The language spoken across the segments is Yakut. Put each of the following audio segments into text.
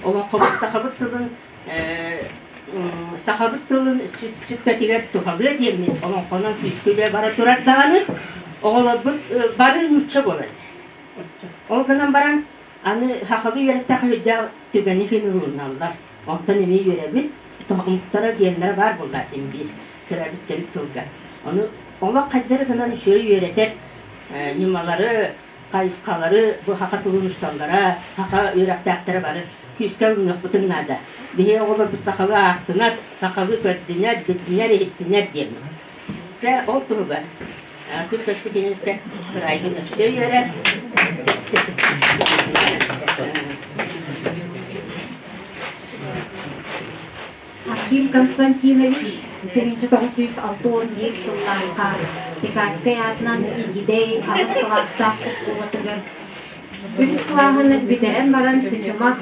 Олоҥхобут сахабыт тылын сахабыт тылын сүппэтигэр туһалыа диэммин олоҥхонон күүскэ үлэ бара турар даҕаны оҕолорбут бары нуучча буолар. Ол гынан баран аны сахалыы үөрэттээх өйдөөх түгэни иһин ылыналлар. Онтон эмиэ үөрэбит, омуктара диэннэрэ баар буолла син биир төрөөбүт төрүт тылга. Ону олох хайдары гынан үчүгэй үөрэтэр ньымалары, хайысхалары бу саха тылын учууталлара, саха үөрэхтээхтэрэ бары күүскэ ылыныахпытын наада. Биһиги оҕолорбут сахалыы аахтынар, сахалыы көрдүнэр, билдинэр, иһиттинэр диэммит. Дьэ, ол туһугар күн көспүт киниискэ кыраайгын өссө үөрэр. Аким Константинович 1961 сыллаахха Пекарскай аатынан Игидэй аҕыс кылаастаах оскуолатыгар үһүс кылааһын бүтэрэн баран Чычымах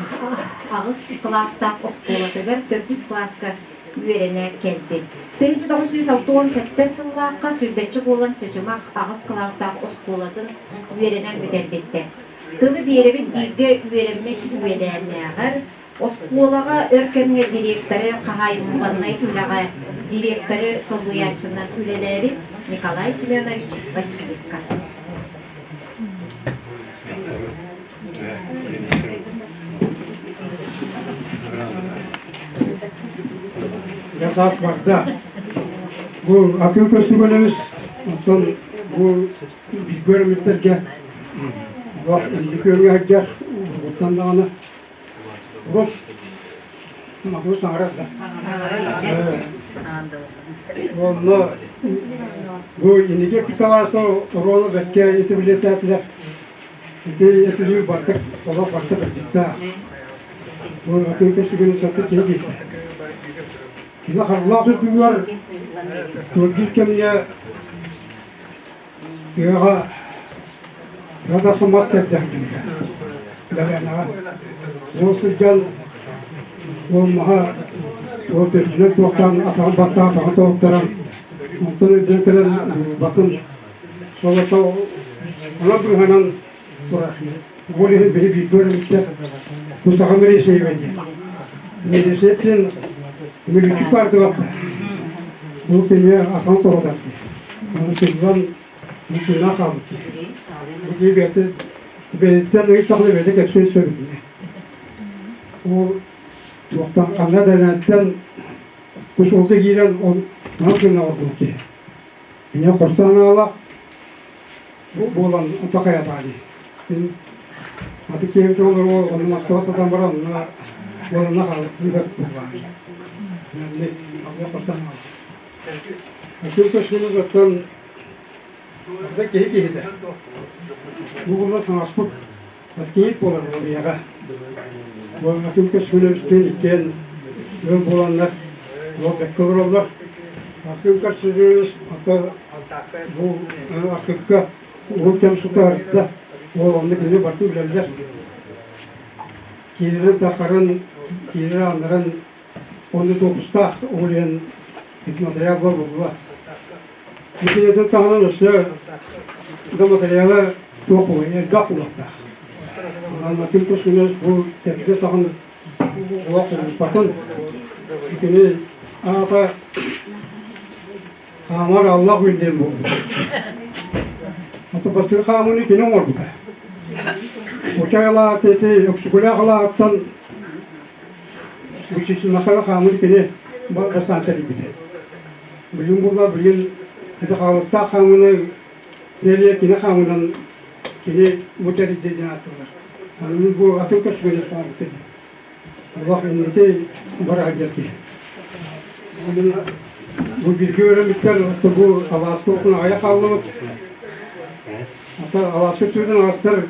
аҕыс кылаастаах оскуолатыгар төрдүс кылааска үөрэнэ кэлбит. 1967 сыллаахха сүүрбэччэ буолан Чычымах аҕыс кылаастаах оскуолатын үөрэнэн бүтэрбиттэр. Тылы биэрэбит бииргэ үөрэммит үөлээннээҕэр Оскуолаҕа өр кэмҥэ директоры хаһаайыстыбаннай үлэҕэ директоры солбуйааччынан үлэлээбит Николай Семенович Васильевка. Я саас барда. Бу Акын көстүгөнөбүс, оттон бу бииргэ өрөмүттэргэ олох инники өҥө сылдьар уруккуттан даҕаны Урут матуу саҥарар да. Онно бу инники питалааса оруолу бэккэ ити билиэтээтилэр. Ити этилүү бартык олох барта бэрдиктээх. Бу атын көстүгүн сатты киһи киирдэ. Кини харылаах үрдүгэр туордуур кэмҥэ Тыаҕа тыа тахсан мас кэрдэхпинэ Дэлээнэҕэ ол сылдьан ол маһа ол төрдүнэн туохтаан атаҕын баттаан атаҕын тоһуттаран онтон өйдөөн кэлэн батын солото онон быыһанан турар. Ол иһин биһи бииргэ өрүмүттэр бу саха Мелисеева диэн. Мелисеев диэн мүлүчүк баардыбатта. Бу кини атаҕын тоһутар дии. Ону сыллан мутуна хаалбыт киһи. Бу киһи бэйэтэ бэйэтиттэн ыйыттаҕына бэйэтэ кэпсиэн сөп итиннэ. Ол туохтан ханна дэлэнэттэн бу суолга киирэн ол наһаа тыына ордубут киһи. Ийэ хорсун анаалаах бу буолан такайатаа дии. Мин аты киэбит олору онно Москва сатан баран онно уолунна хаалыктын бэрт буоллаҕа. Янник алга хорсун анаалаах. Акил көсүнү оттон арда киһи киһитэ. Бу саҥаспыт Кийиит буолар буолуйаҕа. Бу Аким Көсүнөбүстүүн иккиэн ыал буоланнар уол бэккэ олороллор. Аким Көсүнөбүс ата бу архыыпка уһун кэм сутаарда уол онно кини барытын билэллэр. Киирэрин тахарын, киирэр ааннарын онно туопустаах ол иһин ити материал буолла. Итинитин таһынан өссө да материала туох буолуой, элбэх буолуохтаах. Онон Максим Кузьминович бу тэрилтэ саҕан олох улуспатын итини аата хаамар Аллах күн диэн буолбута. Ата бастакы хаамыыны кини оҥорбута. Учай алааты ити Өксөкүлээх алааттан Учичмахара хаамыыны кини бастаан тэрийбитэ. Билигин буолла билигин ити хаалыктаах хаамыыны тэрийэ кини хаамыынан кини бу тэрийдэ диэн ааттыыллар. Аны бу атын көстүгэнэ хаалбыта диэн. Олох инники бара сылдьар киһи. Бу бииргэ үөрэммиттэр бу алааска отун аҕайа хааллыбыт. Ата алааска түүтүн аҕастар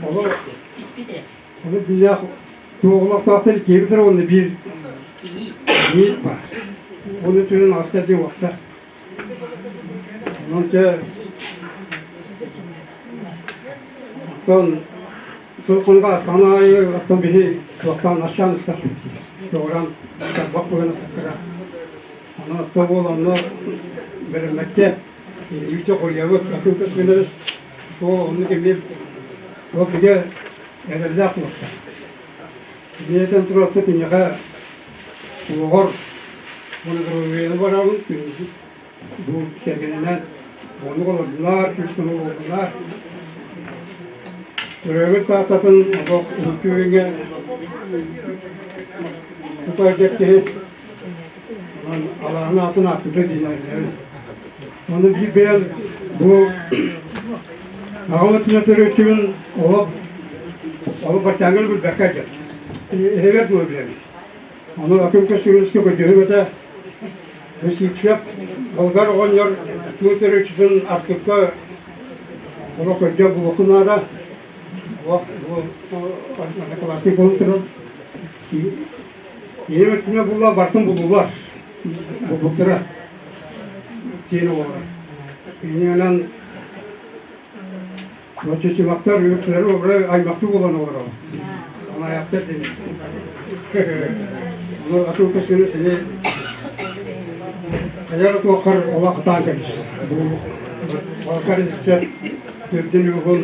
олор Ону дьиҥнээх туоҕулахтаахтар киһибит эрэ уонна биир биир баар. Оны сүрүн аҕастар диэн уохтар. Онон чэ оттон сыл хонуга астаҕын аайы оттон биһи туохтаан аччаан истэхпит дии. Туоран тарбах буолан саккыра. Онон отто буол онно бэрэммэккэ иннибитэ хоруйабыт атын көсмөнөбүс ол оннук эмиэ ол бигэ эрэллээх буолта. Ийэтин туруорта киниэхэ олоҕор монографияны барабын күндү бу кэргэнинэн оннук олордулар, үс күн олордулар. Төрөөбүт тааттатын олох үҥкүүҥҥэ тута дьэр киһи онон алааһын аатын ааттыта диинэллэрин. Ону биир бэйэм бу аҕам өттүнэн төрөөччүбүн олох олох баччааҥҥа билбэккэ дьэ эһэбэр дылы билэбин. Ону Аким Көстүүнүскэ көрдөһүм этэ. Сипсиэп болгар оҕонньор туу төрөөччүтүн Арктикка олох көрдөө булуохун наада. Олох бу одноклассник буолан турар. Ийэм өттүнэн булла бартын булулар. Булбуттара. Сиэн оҕолоро. Иннинэн Чучумахтар үксүлэри обра аймахтыы буолан олоробут. Анаяптар дэнэр. Ону атын көсүнү сини хайар туоххар олох хатаан кэбис. Бу балкар иччэ төрдүн угун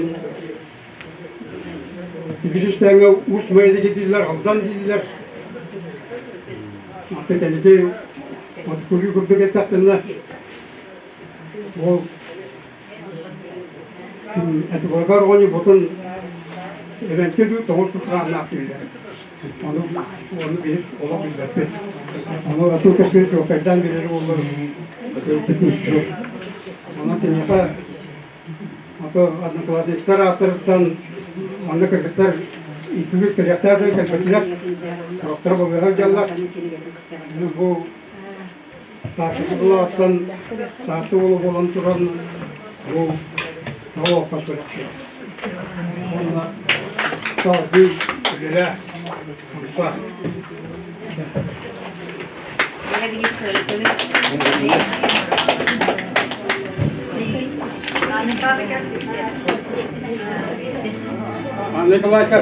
Иккис уус майдыгы дииллэр, Алдан дииллэр. Аты кэнники от күлүү курдук эттэхтинэ ол Этиболгар оҕонньор бутун эбэҥки дуу тоҥус кутгааннаах дииллэр. Ону ону биһик олох билбэппит. Ону атын көстүүнү чуолкайдаан биэрэр буоллар төрүппүт үстүк. Онон киниэхэ ото одноклассниктар ааттарыттан манна кыргыттар иккигис кэлиэхтээх да кэлбэтилэр. Сорохторо балыыһа сылдьаллар. Бу Таатта былааттан Таатта уола буолан туран бу олоххо сүрэхтиир. Уонна салгыы үлэлээ, хамсаа. Анна Николаевна.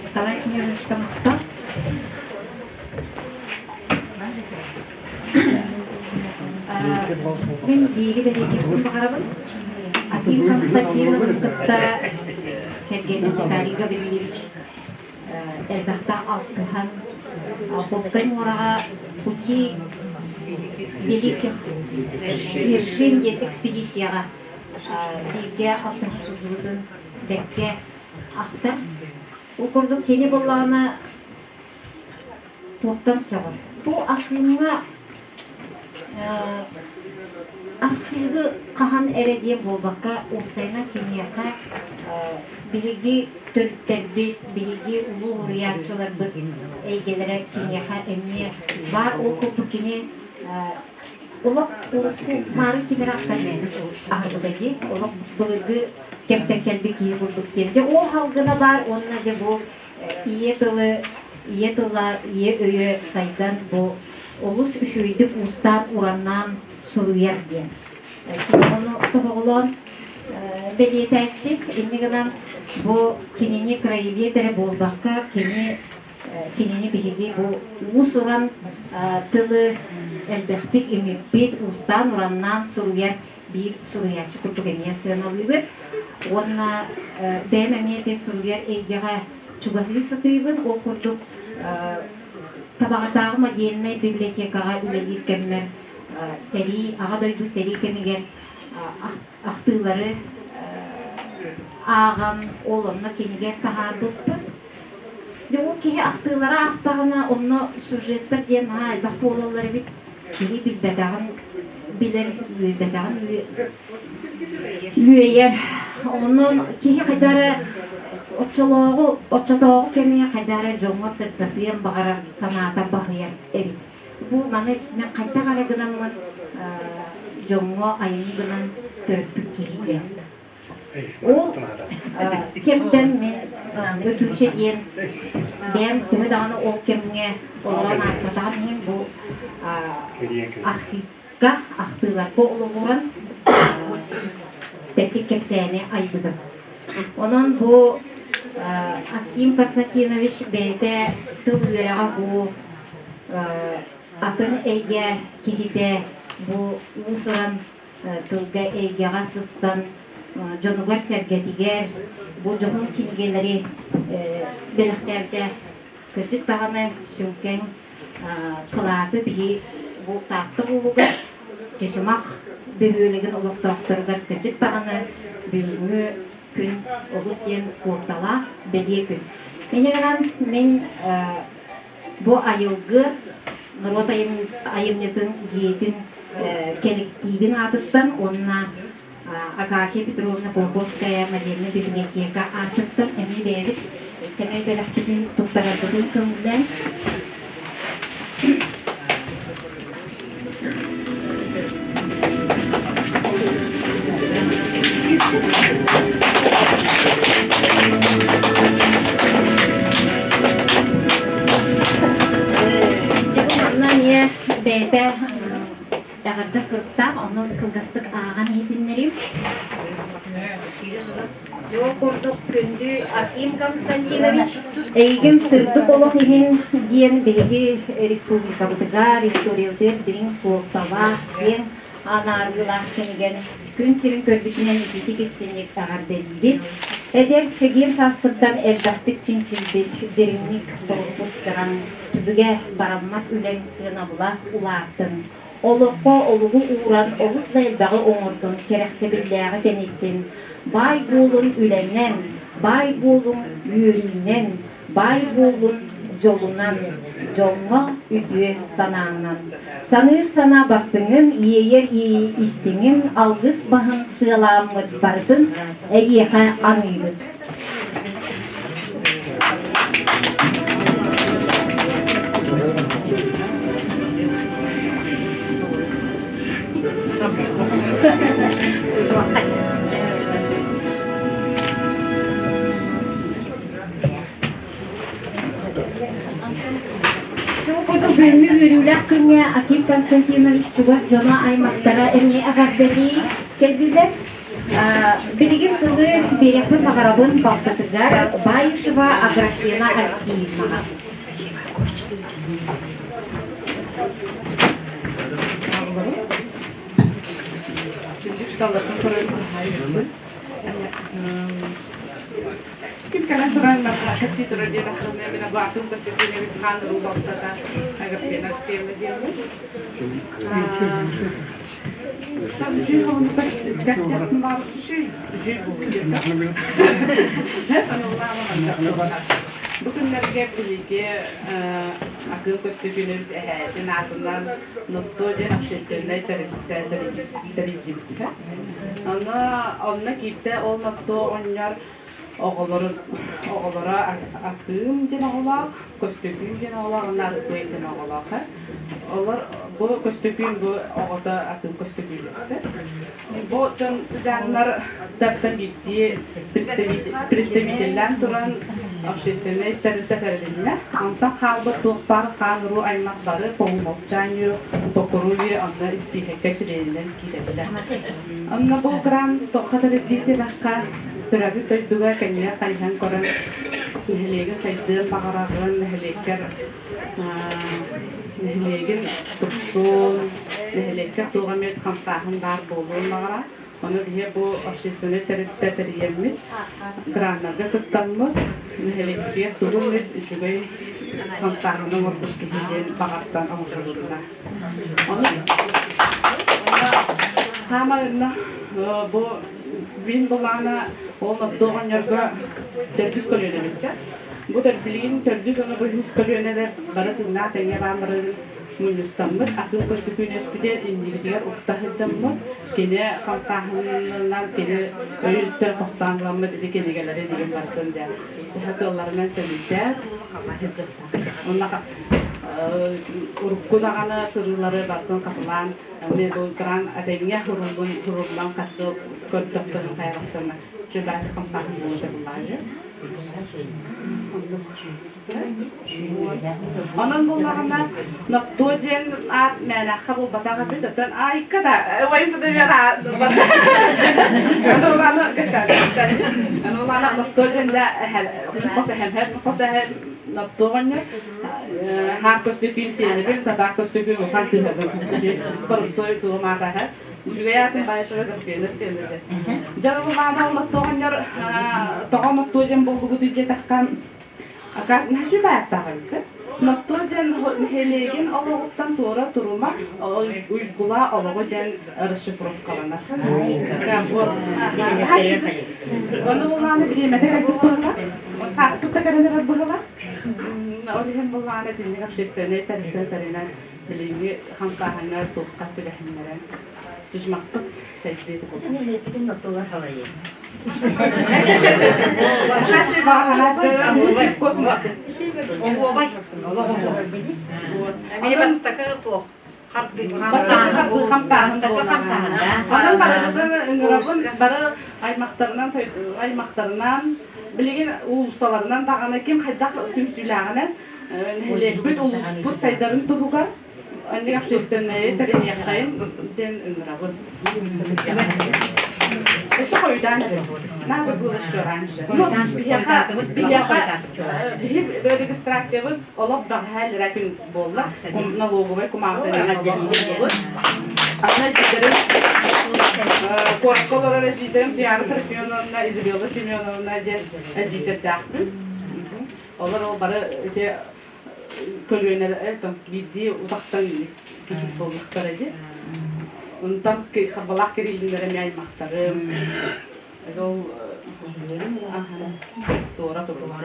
Николай Семенович Тамахтан. Мин биири бэлиэтиэхпин баҕарабын. Аким Константиновы кытта кэргэним Виталий Гаврильевич элбэхтэ алтыһан Охотскай муораҕа пути великих свершин диэн экспедицияҕа бииргэ алтыһа сылдьыбытын бэккэ ахтар. Ол курдук кини буоллаҕына туохтан сөҕөр? Бу Акыымҥа Архыыбы хаһан эрэ диэн буолбакка, уопсайынан киниэхэ биһиги төрүттэрбит, биһиги улуу уһуйааччыларбыт эйгэлэрэ киниэхэ эмиэ баар. Ол курдук кини олох урукку маары тимир аһарбыта дии, олох былыргы кэмтэн кэлбит киһи курдук диэн. Дьэ ол халгына баар уонна дьэ бу ийэ тылы, ийэ тыла, ийэ өйө сайдан бу олус үчүгэйдик уустаан-ураннаан суруйар диэн. Кини ону тоһоҕолоон бэлиэтээччи. Инньэ гынан бу кинини краевед эрэ буолбакка, кини кинини биһиги бу уус-уран тылы элбэхтик иҥирбит, уустаан-ураннаан суруйар биир суруйааччы курдук эмиэ сыаналыыбыт. Уонна бэйэм эмиэ ити суруйар эйгэҕэ чугаһыы сатыыбын. Ол курдук Табаҕатааҕы модельнай библиотекаҕа үлэлиир кэммэр сэрии, Аҕа дойду сэрии кэмигэр ахтыылары ааҕан, ол онно кинигэ таһаарбыппыт. Дьэ ол киһи ахтыылары аахтаҕына, онно сюжеттар диэн наһаа элбэх буолаллар эбит. Киһи билбэтэҕин билэр, үөйбэтэҕин үөйэр. Онон киһи хайда эрэ оччолооҕу, оччотооҕу кэмҥэ хайда эрэ дьоҥҥо сырдатыан баҕарар санаата баһыйар эбит. Бу маны мен хайдах эрэ гынаммын дьоҥҥо айыы гынан төрөппүт киһи диэн. Ол кэмтэн мин Өтүүчэ диэн бэйэм төһө даҕаны ол кэмҥэ олорон ааспатаҕым иһин бу архивка ахтыыларга олоҕуран тэттик кэпсээни айбытым. Онон бу. Аким Константинович бэйэтэ тыл үөрэҕэ бу атын эйгэ киһитэ бу уус-уран тылга эйгэҕэ сыстан дьонугар-сэргэтигэр бу дьоһун кинигэлэри бэлэхтээбитэ кырдьык даҕаны сүҥкэн кылааты биһи бу Таатта улууһугар Чычымах бөһүөлэгин олохтоохторугар кырдьык даҕаны бүгүҥҥү күн олус диэн суолталаах бэлиэ күн. Инньэ гынан мин бу айылгы норуот айымньытын дьиэтин кэлэктиибин аатыттан уонна Агафья Петровна Кулаковская модельнай библиотека аатыттан эмиэ бэйэбит сэмэй бэлэхпитин туттарарбытын көҥүллээн Дьэ бу манна эмиэ бэйэтэ эҕэрдэ суруктаах, ону кылгастык ааҕан иһитиннэриим. Ол курдук күндү Аким Константинович, эйигин сырдык олох иһин диэн биһиги республикабытыгар историятыгар дириҥ суолталаах, киэҥ анаарыылаах кинигэн күн сирин көрбүтүнэн итиитик истиҥник эҕэрдэлиибит. Эдэр чэгиэн сааскыттан элбэхтик чинчийбит, дириҥник толорбут сыраҥ түбүгэ бараммат үлэҥ сыанабыла улааттын. Олоххо олугу ууран олус да элбэҕи оҥордун, кэрэхсэбиллээҕи тэниттин. Баай буолун үлэнэн, баай буолуҥ үөрүүнэн, баай буолун дьолунан, дьоҥҥо үтүө санаанан. Саныыр санаа бастыҥын, иэйэр иэйии истиҥин, алгыс баһын сыалааммыт барытын эйиэхэ аныыбыт. Чугу курдук бүгүҥҥү үөрүүлээх күҥҥэ Аким Константинович чугас дьоно аймахтара эмиэ эҕэрдэлии кэллилэр. Билигин тылы биэриэхпин баҕарабын балтытыгар Баишева Аграфена Алексеевнаҕа. Ким кэлэн туран кэпсии турар диэтэххинэ, мин абаатым Константинович хаан уруу балтата Аграфена Алексеевна диэммин. Бу күннэргэ биһиги Акыл Көстөкүүнэбис эһээтин аатынан Нотто диэн общественнай тэрилтэ тэрийдибит. Онно онно киирдэ ол Нотто оҕонньор оҕолорун оҕолоро Акыым диэн оҕолоох, Көстөкүүн диэн оҕолоох уонна Арыппыай диэн оҕолоох. Олор бу Көстөкүүн бу оҕото Акыым Көстөкүүн үксэ. Бу дьон сыдьааннар тартан биирдии представителлээн туран общественнай тэрилтэ тэрилиннэ. Онтон хаалбыт туох баар хаан-уруу аймах бары по умолчанию по крови онно испииһэккэ чилиэнинэн киирэллэр. Онно бу грант туохха тэриллии диэтэххэ, төрөөбүт дойдуга кэннигэр хайыһан көрөн нэһилиэгин сайдыан баҕараҕын, нэһилиэккэр нэһилиэгин тупсуон, нэһилиэккэ туох эмит хамсааһын баар буолуон баҕарар. Ону биһиги бу общественнай тэрилтэ тэрийэммит, граннарга кыттаммыт, нэһилиэкпитигэр тугу эмит үчүгэй хамсааһыны оҥорбут киһи диэн баҕаттан оҥоһулунна. Ону хаама бу мин былаана ол оттуу оҕонньорго төрдүс көлүөнэбит. Бу билигин төрдүс уонна бу үһүс көлүөнэлэр бары тыыннаах тэҥҥэ баалларын мунньустаммыт, атын көстөкүүнэспитигэр иннибитигэр укта сылдьаммыт, кини хамсааһынынан кини өйүттэн хостоон ыламмыт ити кинигэлэри билин барытын дьэ төһө кыалларынан тэнийдээт сылдьыахтаах. Уонна урукку даҕаны сырыылары барытын хатылаан эмиэ бу грант этэҥҥэ суруллан харчы көрдөхтөрүн хайалахтарына чөбөөтү хамсааһын буолуо этэ буллаҕа дьэ. Онон буллаҕына Ноттуо диэн аат мээнэххэ булбатах эбит, оттон Айка да убайым Аны Ноттуо диэн да хос эһэм хос эһэм Ноттуо оҕонньор хаар көстөкүүн сиэнэбин, татаар көстөкүүн улахан кыыһабын. Борусой туом аатаһа. Үчүгэй аатын Баишева Дарфена сиэнэ Дьэ улаана Ноттуо оҕонньор тоҕо Ноттуо диэн буоллубут диэтэххэ Оказывается, наһаа бааттаах эбит. Ноттуо диэн нэһилиэгин олоҕуттан туора турума уйгула олоҕу диэн расшифровкаланар. Ону буллааны бириэмэтэ кэлбит быһыла. Сааспыт да кэлэн эрэр быһыла. Ол иһин буллааны итинник общественнай тэрилтэ тэринэн билиҥҥи хамсааһыҥҥа туохха түбэһиннэрэн Чычымахпыт сайдыы Бүтүн ноттулар халайы. Оһуобай. Олох оһуобай. Эмиэ бастакы туох хамсааһын хамсааһын Онон барыбытын ыҥырабын бары аймахтарынан аймахтарынан билигин уулуссаларынан даҕаны ким хайдах түмсүүлээҕинэн нэһилиэкпит улууспут сайдарын туһугар Анньык общественнайы тэрийиэххэйин диэн ыҥырабын. Өссө хойутаан эрэбит. Надо было еще раньше. Ну, биһиэхэ, биһиэхэ, биһи регистрациябыт олох бэҕэһээ лэрэ күн буолла. Налоговай кумааҕытынан буолбут. Аны эдьиийдэрим куоракка олорор эдьиийдэрим Туйаара Трофимовна, Изабелла Семеновна диэн эдьиийдэрдээхпин. Олор ол бары ити көлүөнэ там биирдии утахтан киһи буоллахтара дии. Онтон Харбалаах Кириллиннэр эмиэ аймахтарым. Ол туора турума.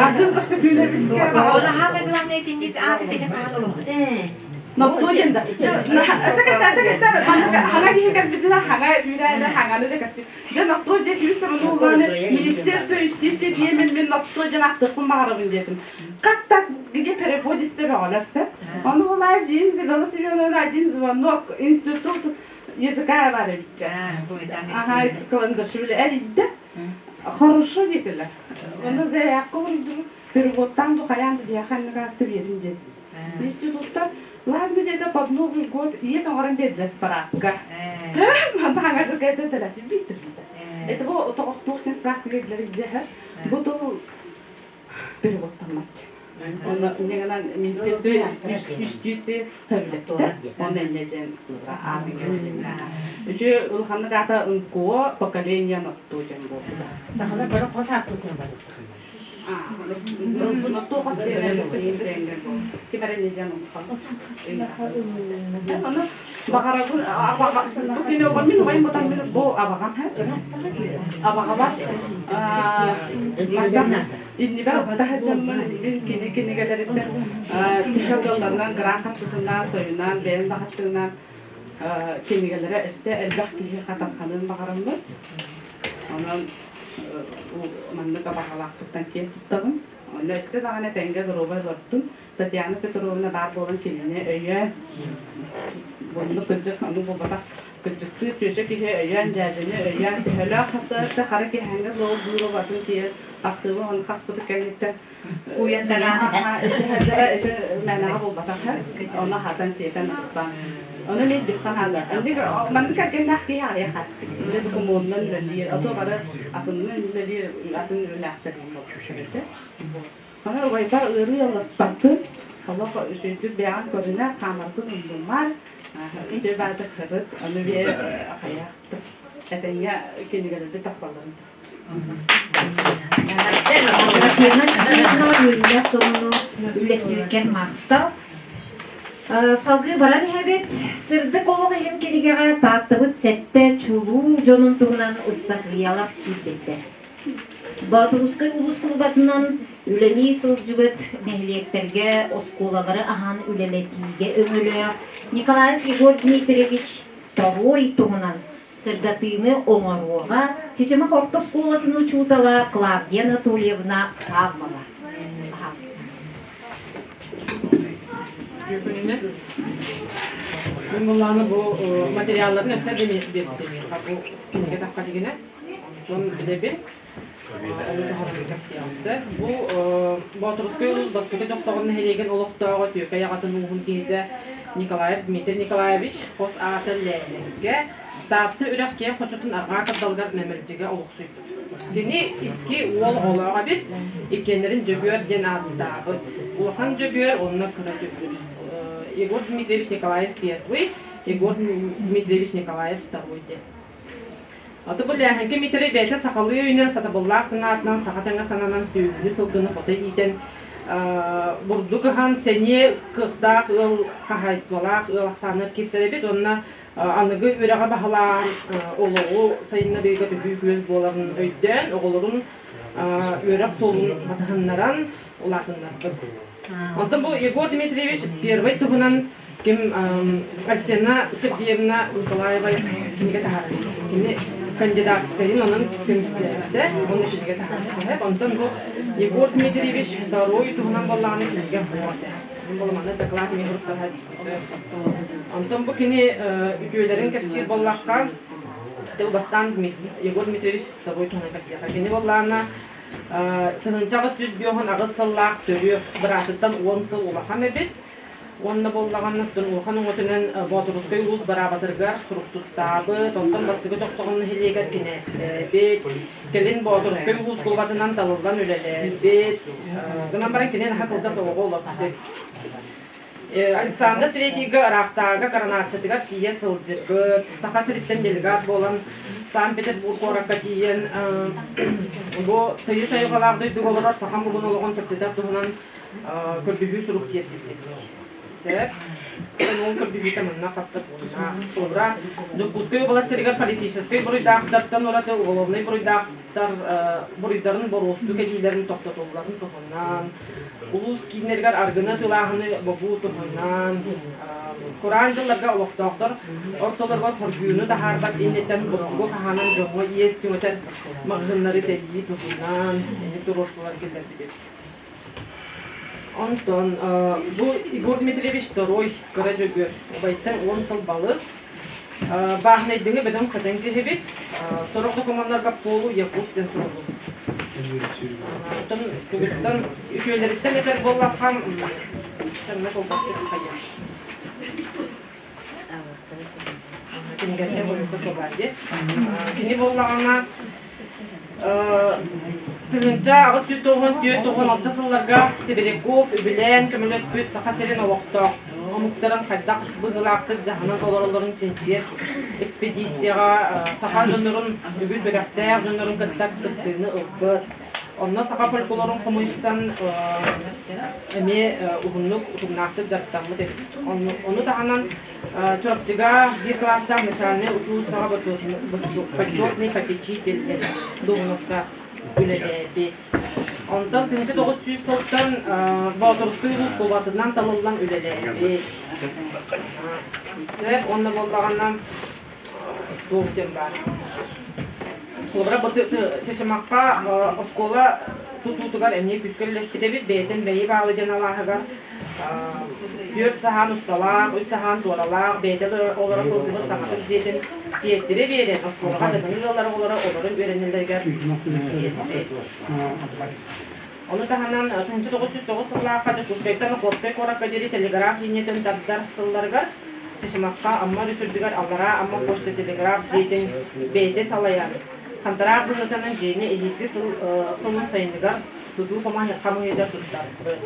Атын көстөкүүнэ бискэ. Онаһаамай главное итинник ааты кини хаһан ылыммыт. Ноттуо диэн да. Сакасата хана киһи кэлбитинэ хаҥа үүрээне хаҥаны дьэ Дьэ ноттуо дьэ тибис улааны Министерство юстиции диэмин мин ноттуо дьэн аттыахпын баҕарабын диэтим. Как так где переводится бөҕөлөр сөп. Ону булаа Джин Изабелла Семеновна один звонок институт языка бар эбит. Ага, Каландашвили эрийдэ. Хорошо диэтилэр. Онно заявка уруйдум. Переводтаан ду хайаан да биһиэхэ анныгаатты биэрин диэтим. Институттар ладно диэтэ под Новый год иэс оҥорон биэрдилэр справка. Манна хаҥа дьылга это төлөтүн биттирдэ. Это бу тоҕохтуох диэн справка биэрдилэр дьэһэ. Бу тыл переводтаммат. Онно инньэ министерство юстиции хөбүлэстэ. Онно инньэ дьэн аатын Үчү улаханнык аата ынкуо поколение нотту дьэн буолбута. Сахалар бары хос ааппытын барыт. Баҕарабын бу күнү мин убайым ботан мин бу абаҕам абаҕабар иннибэр таһыдьаммын мин кини кинигэлэриттэн төһө кыалларынан грант харчытынан тойунан бэйэм да харчынан кинигэлэрэ өссө элбэх киһи хатарханыан баҕараммыт онон маннык абаҕалаахпыттан киэн туттабын. Онно өссө даҕаны тэҥҥэ доруобай олордум. Татьяна Петровна баар буолан кинини өйөөн, оннук кырдьык оннук буолбатах кырдьыктыы түөсэ киһи өйөөн, дьээдьэни өйөөн, төһөлөөх хасыарта хара киһээҥҥэ лоол быыла атын тиийэн архыыба ону хаспыты кэнниттэн Уйан тараан ити мээнэҕэ буолбатах ону аһатан сиэтэн ылбан ону мен бих санаалар инник маннык кэргэннээх киһи аҕыйах үлэ докумуонунан үлэлиир ото бары атынынан үлэлиир атын үлэлээхтэр буолбуттар Аны убайбар ыарыы ылласпаппын олох үчүгэйдик бэйэҕин көрүнэ хаамаргын умнумаар үтүө баатыр кырыт ону биэ хайаахпыт этэҥҥэ кинигэлэрбит тахсалларын Татьяна Алексеевна үөрүүлээх сонуну үллэстибиккэр махтал. Салгыы баран иһэбит. Сырдык олох иһин кинигэҕэ Тааттабыт сэттэ чулуу дьонун туһунан ыстатыйалар киирбиттэр. Боотурускай улуус кулубатынан үлэлии сылдьыбыт нэһилиэктэргэ оскуолалары аһан үлэлэтиигэ өҥөлөөх Николаев Егор Дмитриевич Второй туһунан сырдатыыны оҥоруоҕа Чычымах орто оскуолатын учуутала Клавдия Анатольевна Павлова. Мин буллаҕына бу материалларын өссө да биэрбитим. Бу кинигэ тахха дигинэ. Онтон билэбин. Ону туһанан кэпсиэҕим сөп. Бу Боотурускай улуус Бастакы Дьохсоҕон нэһилиэгин олохтооҕо Түөкэй аҕатын ууһун киһитэ Николаев Дмитрий Николаевич хос аата Лээнэҥкэ Таатта үрэх киэҥ хочотун арҕаа кырдалыгар Мэмэлдьигэ олохсуйбут. Кини икки уол оҕолоох эбит, иккиэннэрин Дьөгүөр диэн ааттаабыт. Улахан Дьөгүөр уонна кыра Дьөгүөр. Егор Дмитриевич Николаев первый, Егор Дмитриевич Николаев второй диэн. Аты бу Лээһэҥкэ Миитэрэй бэйэтэ сахалыы өйүнэн, сатабыллаах санаатынан, саха тэҥэ сананан сүөһүнү, сылгыны хото иитэн, бурдук ыһан, сэниэ кыахтаах ыал, хаһаайыстыбалаах ыал ахсааныгар киирсэр эбит уонна аныгы үөрэҕи баһылаан, олоҕу сайыннарыыга төһүү күөс буоларын өйдөөн, оҕолорун үөрэх суолун батыһыннаран улаатыннарбыт. Онтон бу Егор Дмитриевич первый туһунан ким Арсена Сергеевна Николаева кинигэ таһаарар. Кини кандидатскайын онон көмүскээбитэ, уонна кинигэ таһаарбыта. Онтон бу Егор Дмитриевич второй туһунан буоллаҕына кинигэ суох этэ. Буолуманы доклад эмиэ суруктарга Онтон бу кини үтүөлэрин кэпсиир буоллахха, бастаан Егор Дмитриевич второй туһунан кэпсиэхэ. Кини буоллаҕына 1858 сыллаах төрүөх быраатыттан 10 сыл улахан эбит. Уонна буоллаҕына улахан өҥөтүнэн Боотурускай улуус бараабатырыгар суруксуттаабыт, онтон бастакы Дьохсоҕон нэһилиэгэр кинээстээбит, кэлин Боотурускай улуус кулубатынан талыллан үлэлээбит. Гынан баран кини наһаа кылгас олоҕу олорбут. Александр Третьйга ыраахтааҕыга коронациятыгар тиийэ сылдьыбыт, Саха сириттэн делегат буолан Санкт-Петербург куоракка тиийэн бу тыйыс айылҕалаах дойдуга олорор саха омугун олоҕун чэпчэтэр туһунан көрдөһүү сурук тиэрдибит. Сөп. Ол көрдөһүүтэ манна хаста буолна. Холобура, Дьокуускай уобалас сиригэр политическай буруйдаахтартан ураты уголовнай буруйдаахтар буруйдарын боруостуу кэлиилэрин тохтотулларын туһунан, улуус кииннэригэр аргыны атыылааһыны бобуу туһунан, кураан дьылларга олохтоохтор ортолоругар хоргуйууну таһаарбат инниттэн бурдугу хаһаанан дьоҥҥо иэс түҥэтэр маҕаһыыннары тэрийии туһунан ини туруорсуулар киллэрбит эбит. Онтон бу Егор Дмитриевич Второй кыра Дьөгүөр убайтан 10 сыл балыс. Бааһынайдыҥы бөдөҥ сатаҥ киһибит. Сорох докумуоннарга полу якут диэн суруллубут. Онтон тугуттан үтүөлэриттэн этэр буоллахха, санна колбастык хайа. Кинигэтэ бойука кобади. Кини буоллаҕына 1894-96 сылларга Сибиряков үбүлээн көмөлөспүт Саха сирин олохтоох омуктарын хайдах быһыылаахтык дьаһанан олороллорун чинчийэр экспедицияҕа саха дьоннорун үгүс үөрэхтээх дьоннорун кытта кыттыыны ылбыт. Онно саха фольклорун хомуйсан эмиэ уһуннук утумнаахтык дьарыктаммыт эбит. Ону таһынан Чурапчыга биир кылаастаах начальнай учуулусаҕа почетный попечитель диэн дуоһунаска үлэлээбит. Онтон 1900 сылтан Боотурускай улуус кулубатынан талыллан үлэлээбит. Сөп, онно буоллаҕына туох диэн баар. Холобура, Чычымахха оскуола тутуутугар эмиэ күүскэ үлэлэспит эбит. Бэйэтин Бэйи Баалы диэн алааһыгар түөрт саһаан усталаах, үс саһаан туоралаах, бэйэтэ олоро сылдьыбыт саҥатык дьиэтин сиэттэрэ биэрэн, оскуолаҕа дьадаҥы ыаллар оҕолоро олорон үөрэнэллэригэр биэрбит. Ону таһынан 1909 сыллаахха Дьокуускайтан Охотскай куоракка диэри телеграф линиятын тардар сылларыгар Чычымахха Амма өрүс үрдүгэр Аллараа Амма почта телеграф дьиэтин бэйэтэ салайан, хантараак быһыытынан дьиэни эһиилги сылын сайыныгар тутуу хамыыһыйата туттарбыт.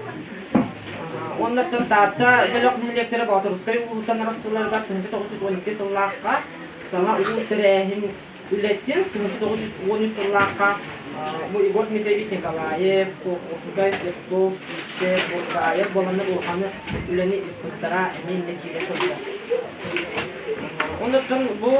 Уоннаттан Таатта бөлөх нэһилиэктэрэ Боотурускай улууһуттан арахсыыларыгар 1912 сыллаахха саҥа улуус тэрээһин үлэтин 1913 сыллаахха бу Егор Дмитриевич Николаев, Кулаковскай, Слепцов, Сивцев, Бургаев буоланнар улаханы үлэни ыыппыттара эмиэ иннэ киирэ сылдьар. Оннуттан бу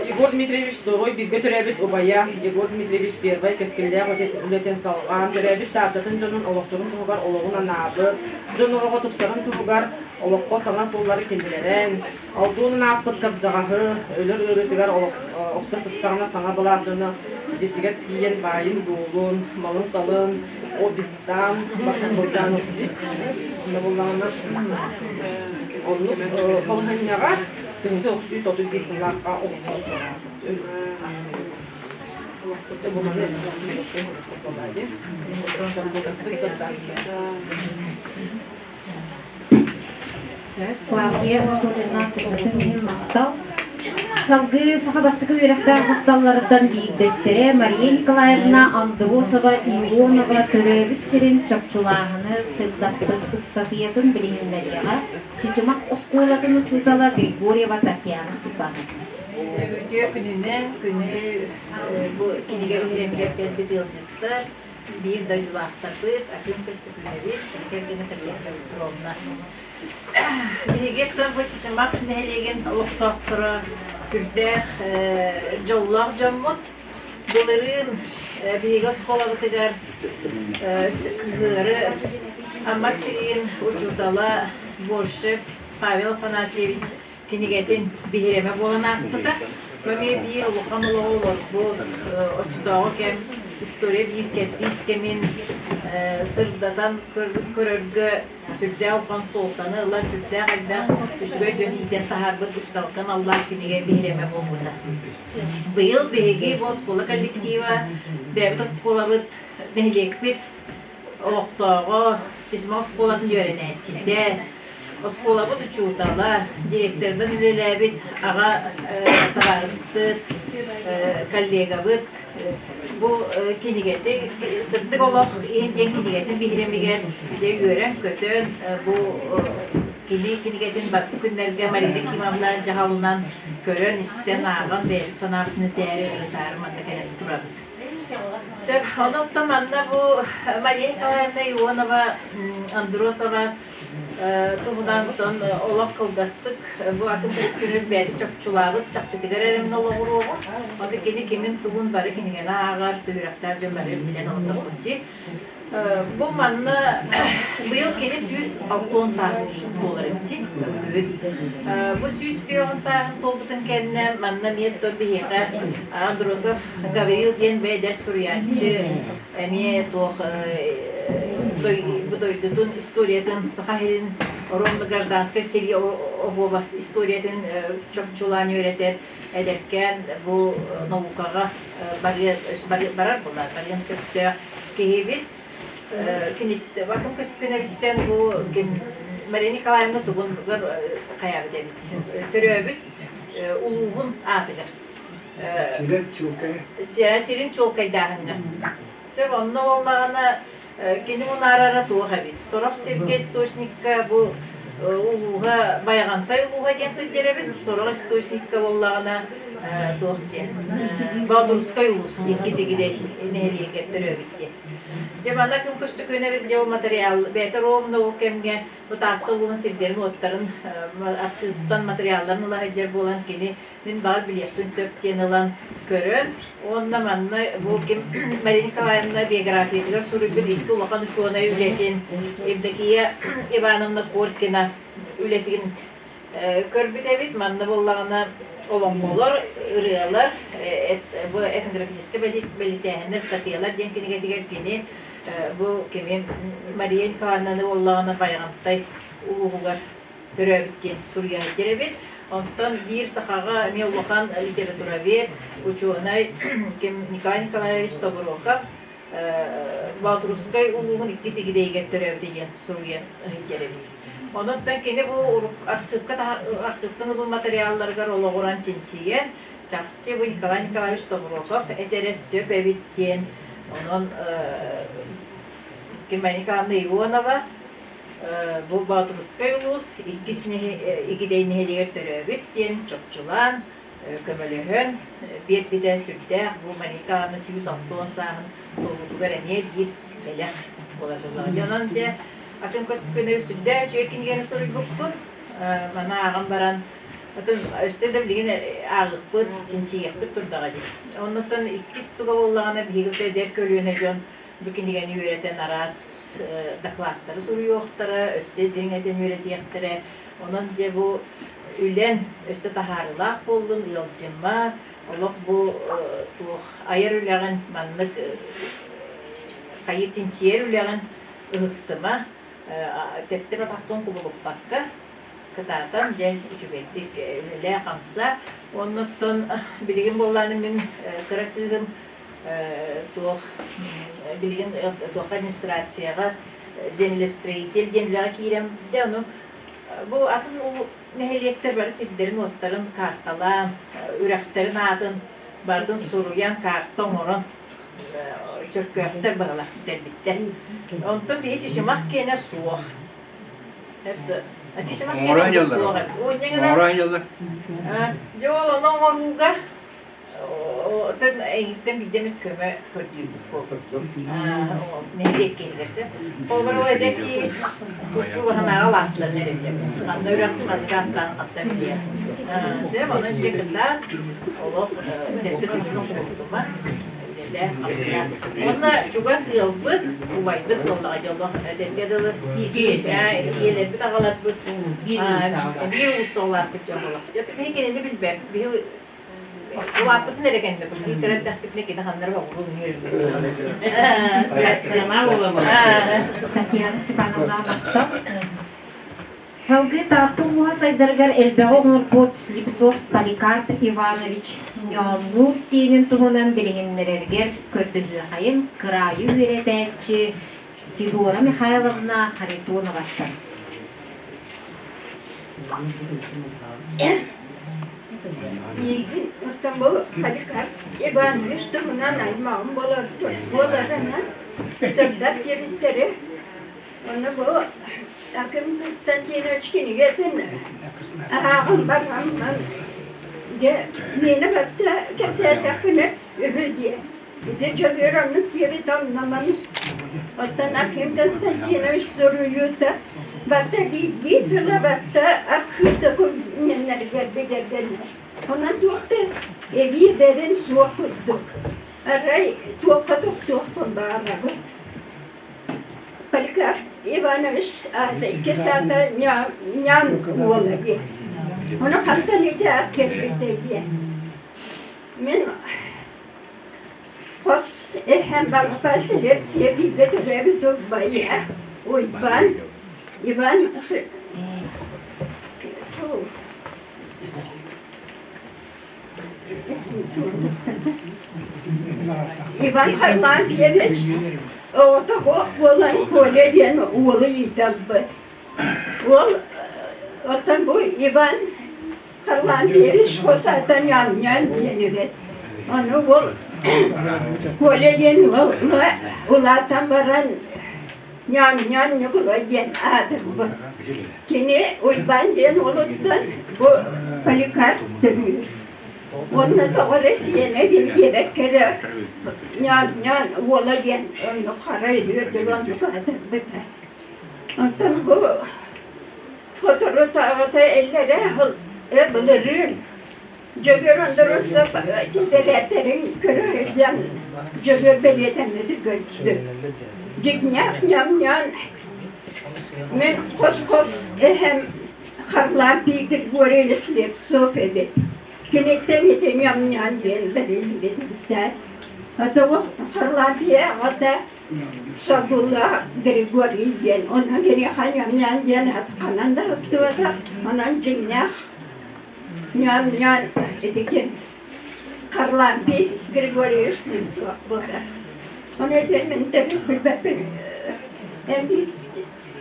Егор Дмитриевич Второй бииргэ төрөөбүт убайа Егор Дмитриевич Первай кэскиллээх үлэтин салҕаан, төрөөбүт Тааттатын дьонун олохторун туһугар олоҕун анаабыт, дьон олоҕо тупсарын туһугар олоххо саҥа суоллары киллэрэн, Алтуунун ааспыт кырдьаҕаһы өлөр ыарыытыгар охто сыттаҕына саҥа былаас дьоно дьиэтигэр тиийэн баайын-дуолун, малын-салын обистаан барытын былдьаан ылбыт. Онно буллаҕына оннук балаһыанньаҕа. 1931 сыллаахха олохтон туораабыт. Клавдия Анатольевна сырдатын иһин махтал. Салгыы саха бастакы үөрэхтээх дьахталларыттан биирдэстэрэ Мария Николаевна Андросова Ионова төрөөбүт сирин чопчулааһыны сырдаппыт ыстатыйатын билиһиннэриэҕэ Чычымах оскуолатын учуутала Григорьева Татьяна Степановна. Үтүө күнүнэн күндү бу кинигэ биһирэмигэр кэлбит ыалдьыттар, биир дойдулаахтарбыт Аким Көстөкүүнэбис, кини кэргэнэ Татьяна Петровна. Биһиги бу Чычымах нэһилиэгин олохтоохторо үрдээх дьоллоох дьоммут. Былырыын биһиги оскуолабытыгар кыһыары Амма Чигин учуутала Борщев Павел Афанасьевич кинигэтин биһирэмэ буолан ааспыта. Бу эмиэ биир улахан олоҕу олорбут, оччотооҕу кэм история биир кэрдиис кэмин сырдатан көрөргө сүрдээх улахан суолтаны ылар, сүрдээх элбэх үчүгэй дьон иитэн таһаарбыт учууталга аналлаах кинигэ биһирэмэ буолбута. Быйыл биһиги бу оскуола коллектива, бэйэбит оскуолабыт, нэһилиэкпит олохтооҕо, Чисма оскуолатын үөрэнээччитэ, оскуолабыт учуутала, директорынан үлэлээбит аҕа табаарыспыт, коллегабыт бу кинигэтин «Сырдык олох иһин» диэн кинигэтин биһирэмигэр дьэ үөрэн-көтөн бу кини кинигэтин барбы күннэргэ Марина Кимовна дьаһалынан көрөн-истэн, ааҕан бэйэбит санаабытын этээри, ырытаары манна кэлэн турабыт. Сөп, онон манна бу Мария Николаевна Ионова, Андросова туһунан олох кылгастык бу атын күнүс бэйэтэ чопчулаабыт чахчытыгар эрэмнэ олоҕуруоҕун. Ону кини кимин-тугун бары кинигэни ааҕар, түһүрэхтээх дьон бары билэн олордохпут дии. Бу манна быйыл кини 160 сааһын буолар эбит бүгүн. Бу 150 сааһын туолбутун кэннэ манна эмиэ биһиэхэ Андросов Гаврил диэн бэйдэр суруйааччы эмиэ туох бу дойдутун историятын Саха сирин ровно гражданскай сэрии оһуоба историятын чопчулаан үөрэтэр эдэркээн бу наукаҕа барар буолар барыан сөптөөх киһибит. Кини Вакым Көстүкүнэбистэн бу Мария Николаевна тугунгар хайаабыт эбит. Төрөөбүт улууһун аатыгар. Сирин чуолкай. Сирин чуолкайдааһыҥҥа. Сөп, онно буоллаҕына кини мунаарара туох эбит. Сорох сиргэ источникка бу улууһа Байаҕантай улууһа диэн сылдьар эбит, сорох источникка буоллаҕына туох диэн Боотурускай улуус иккис игидэй нэһилиэгэр төрөөбүт диэн. Дьэ манна ким көстөкүүнэбис дьэ ол материал бэйэтэ ровно ол кэмҥэ бу Таатта улууһун сирдэрин-уоттарын архыыптан материалларын ыла сылдьар буолан кини мин баҕар билиэхпин сөп диэн ылан көрөн уонна манна бу ким Мария Николаевна биографиятыгар суруйбут икки улахан учуонай үлэтин Евдокия Ивановна Коркина үлэтин көрбүт эбит. Манна буоллаҕына олоҥхолор, ырыалар, бу этнографическай бэлитээһиннэр, статьялар диэн кинигэтигэр кини бу кими Мария Николаевнаны буоллаҕына Байаҕантай улууһугар төрөөбүт диэн суруйааччы эбит. Онтон биир сахаҕа эмиэ улахан литературовед, учуонай ким Николай Николаевич Тобуроков Боотурускай улууһун иккис игидэйигэр төрөөбүтэ диэн суруйан иһиттэр эбит. Онон кини бу архыыпка архыыптан ылбыт материалларыгар олоҕуран чинчийэн, чахчы бу Николай Николаевич Тобуроков этэрэ сөп эбит диэн, онон Кимани Николаевна Ионова Бу Боотурускай улуус иккис Игидэй нэһилиэгэр төрөөбүт диэн чопчулаан, көмөлөһөн биэрбитэ сүрдээх. Бу Мария Николаевна 160 сааһын туолуутугар эмиэ биир бэлэх буолар буоллаҕа. Дьэ онон дьэ атын көстүкүнэбит сүрдээх үчүгэй кинигэни суруйбуккун. Маны ааҕан баран атын өссө да билигин ааҕыахпыт, чинчийиэхпит турдаҕа дии. Оннуттан иккис туга буоллаҕына биһиги эдэр көлүөнэ дьон Бу кинигэни үөрэтэн араас докладтары суруйуохтара, өссө дириҥэтэн үөрэтиэхтэрэ. Онон дьэ бу үлэн өссө таһаарыылаах буоллун, ыалдьыма, олох бу туох айар үлэҕин маннык хайыы чинчийэр үлэҕин ыһыктыма, тэптэр атаххын кубулуппакка. Кытаатан дьэ үчүгэйдик үлэлээ-хамсаа. Оннуттан билигин буоллааны мин кыра кыыһым туох билигин туохха администрацияҕа землестроитель диэн үлэҕэ киирэн дэ ону бу атын нэһилиэктэр бары сирдэрин-уоттарын карталаан, үрэхтэрин аатын барытын суруйан, карта оҥорон чөркөөхтөр баҕалаах бүтэрбиттэр. Онтон биһи Чычымах киэнэ суох. Чычымах киэнэ суох. Оҥоро дьаллар. Дьэ ол ону оҥорууга Оттон эйигиттэн биирдэ эмит көмө көрдүүрбүт буолбут. Нэһилиэк киһилэр сөп. Холобура ол эдэр киһи тустуу баһынааҕы алаастарын эрэллэр. Ханна үрэх, ханнык ааттаан хатта билиэ. Сөп, онон дьэ кытаат, олох дэлби турбутун кубулутума, үлэлээ, хамсаа. Уонна чугас ыалбыт, убайбыт буоллаҕа дьэ олох эдэргэ дылы ийэлэрбит, аҕаларбыт биир уулуссалаахпыт дьон буоллах. Дьэ биһи кинини билбэппит, биһи Улааппытын эрэ кэннэ бу кэлэрдэхпитинэ кини ханнара оҕолуу Татьяна Степановна махтал. Салгыы Таатта улууһа сайдарыгар элбэҕи оҥорбут Слепцов Поликарп Иванович Ньооннуур сиэнин туһунан билиһиннэрэригэр көрдөһүөхайын кыраайы үөрэтээччи Федора Михайловна Харитоноваттан. Миигин оттон бу Поликарп Иванович туһунан аймаҕым буоларынан сырдат диэбиттэрэ. Ону бу Аким Константинович кинигэтин ааҕан бараммын дьэ миэнэ барыта кэпсээтэхпинэ үһү диэ. Ити Дьөгүөр оннук диэбит онно Оттон Аким Константинович суруйуута барыта биирдии тыла барыта архыып докумуоннарыгар бигэргэнэр. Онон туох да эбии бэрин суох курдук. Арай туохха тохтуохпун баҕарабын. Поликарп Иванович аата иккис аата Ньаан уола диэн. Ону хантан ити аат кэлбитэ диэн. Мин Хос эһэм балта селекция бииргэ төрөөбүт убайа Уйбаан Иван Иван Харлампьевич оҕото суох буолан Коля диэн уолу иитэ ылбыт. Уол оттон бу Иван Харлампьевич хос аата Ньаан-Ньаан диэн эбит. Ону уол Коля диэн уол улаатан баран Ньаан-Ньаан Ньукулай диэн аатырбыт. Кини Уйбаан диэн уолуттан бу Поликарп төрүүр. Уонна тоҕо эрэ сиэнэ диэбэккэ эрэ Ньаан-Ньаан уола диэн оннук хара өлүө дылы оннук аатырбыта. Онтон бу Соторутааҕыта иллэрээ сыл былырыын Дьөгүөр Ондоруосап титирээтэрин көрө сылдьан Дьөгүөр бэлиэтэммити көрдүм. Дьиҥнээх ньам-ньаан мин хос-хос эһэм Харлампий Григорьевич Слепцов эбит. Киниттэн ити ньам-ньаан диэн бэриллибит эбиттэр. Отоҕу Харлампий аҕата Соргуллаах Григорий диэн, онон киниэхэ ньам-ньаан диэн ханан да сыстыбатах, онон дьиҥнээх ньам-ньаан ити ким Харлампий Григорьевич Слепцов буолар. Ону ити мин төрүт билбэппин эн биир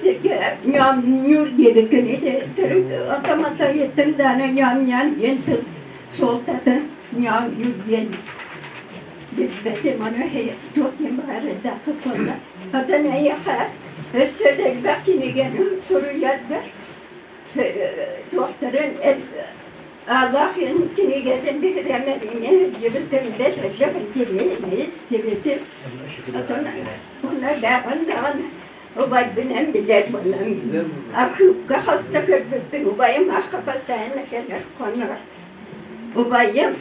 сиргэ ньам-ньуур диэбиккин ити төрүт онтон-мантан ыйыттым даҕаны ньам-ньаан диэн тыл суолтата ньам-ньуур диэн Билбэтим, ону туох диэн быһаарыахтааххыт буолла. Оттон эйиэхэ өссө да элбэх кинигэни суруйаргар туохтарын Аллах кинигэтин биһирэмэриҥэ сылдьыбытым бэрт элбэх интэриэһинэйи истибитим. Оттон уонна бэҕэн даҕаны убайбынан билэр буолан архыыпка хаста көрбүппүн убайым аахха постоянно кэлэр хонор. Убайым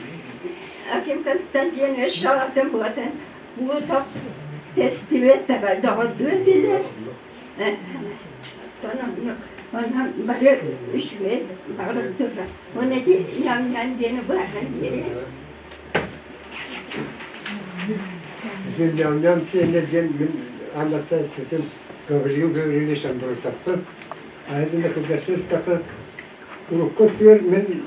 Аким Константинович аҕатын буотан уу тэстибэт доҕордуу этилэр. Оттон оннук онон бары үчүгэй баҕарардылар. Уонна ити ньам-ньам диэни быһааран биэрэр. Ньам-ньам сиэнэ диэн мин Анастасиятын Гаврил Гаврильевич Андросовтан. Айдын кыргастын тахы. Урукку өттүгэр мин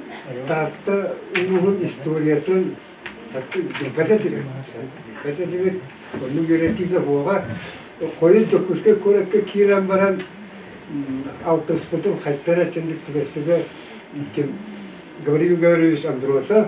Таатта улууһун историятын билбэт этибит. Билбэт этибит. Оннук үөрэтии да буоҕа. Хойут Дьокуускай куоракка киирэн баран алтыспытым, хайта эрэ чэнник түбэспитэ ким Гаврил Гаврильевич Андросов.